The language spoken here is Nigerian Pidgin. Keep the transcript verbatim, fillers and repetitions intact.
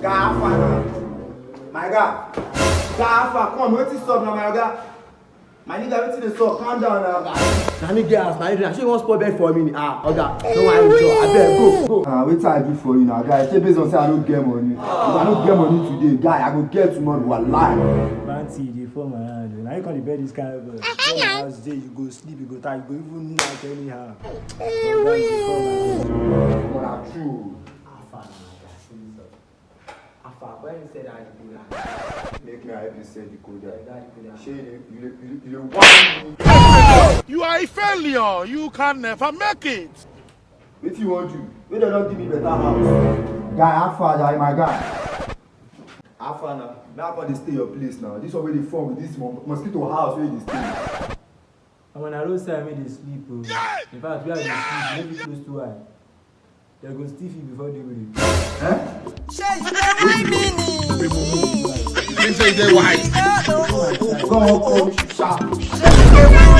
Guy, how far now? My guy. Guy, how far? Come on, wetin sup now, my guy? My nigga, wetin dey sup? Calm down now, guy. Na me get house, na you dey. Shey you wan spoil bed for me? Ah, oga, no worry, abeg, go, go. Ah, wetin I do for you now, guy? Shey based on say I no get money? If I no get money today, guy, I go get tomorrow, wallahi. Banti, you dey fall my hand o. Na you come dey beg this kind of, uh, come my house dey, you go sleep, you go tie, you go even knack anyhow. Oga, you dey fall my hand. Omo, na true. How far na, my guy? Afa, why you sell that decoder? Make me help you sell decoder. That decoder. Shey you dey, you dey, you dey, you dey warn me? You are a failure. You can never make it. Wetin you wan do? Wey dem don give me better house. Guy, how far, guy, my guy? How far now? Now I come dey stay your place now. This one wey dey form with this mo-, mosquito house wey you dey stay. Omo, na roadside me dey sleep o. In fact, where I dey sleep, no fit close two eye. Dem go stiff you before day break. Eh? Shey you dey mind me? Think say you dey wise. Come on, come sharp.